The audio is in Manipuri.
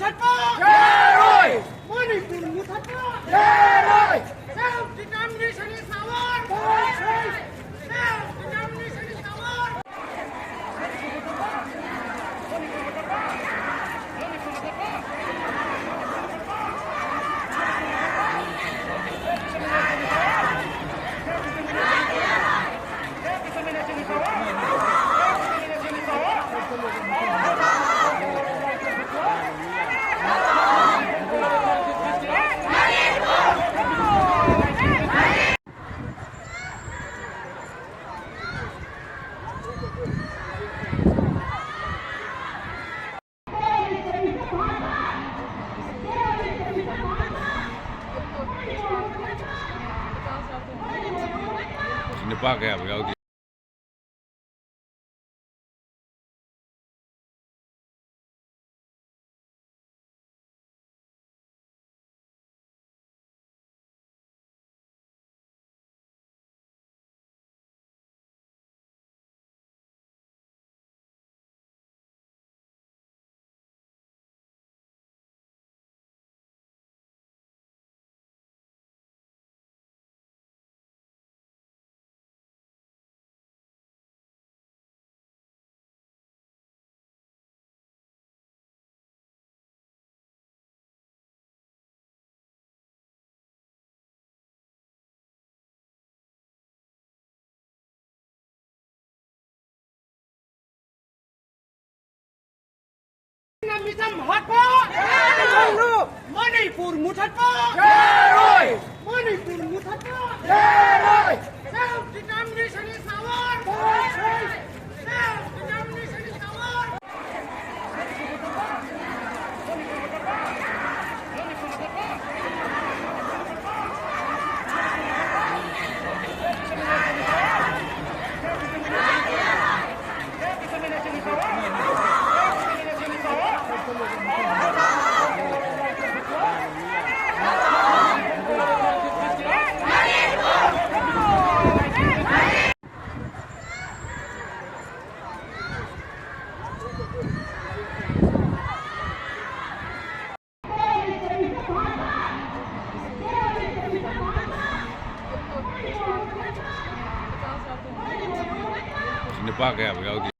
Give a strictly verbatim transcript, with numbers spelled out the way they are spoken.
ꯌꯥꯔꯣꯏ! ꯃꯅꯤꯄꯨꯔ ꯃꯨꯊꯠꯄ! ꯌꯥꯔꯣꯏ! Self determination is our right! Self determination is our right! ꯅꯨꯄꯥ ꯀꯌꯥꯕꯨ ꯌꯥꯎꯗꯦ꯫ ꯃꯤꯆꯝ ꯍꯥꯠꯄ! ꯃꯅꯤꯄꯨꯔ ꯃꯨꯊꯠꯄ! ꯌꯥꯔꯣꯏ! ꯃꯅꯤꯄꯨꯔ ꯃꯨꯊꯠꯄ! ꯌꯥꯔꯣꯏ! Self determination is our right! Self determination is our right! ꯄꯥꯛ ꯀꯌꯥꯕꯨ ꯌꯥꯎꯗꯦ꯫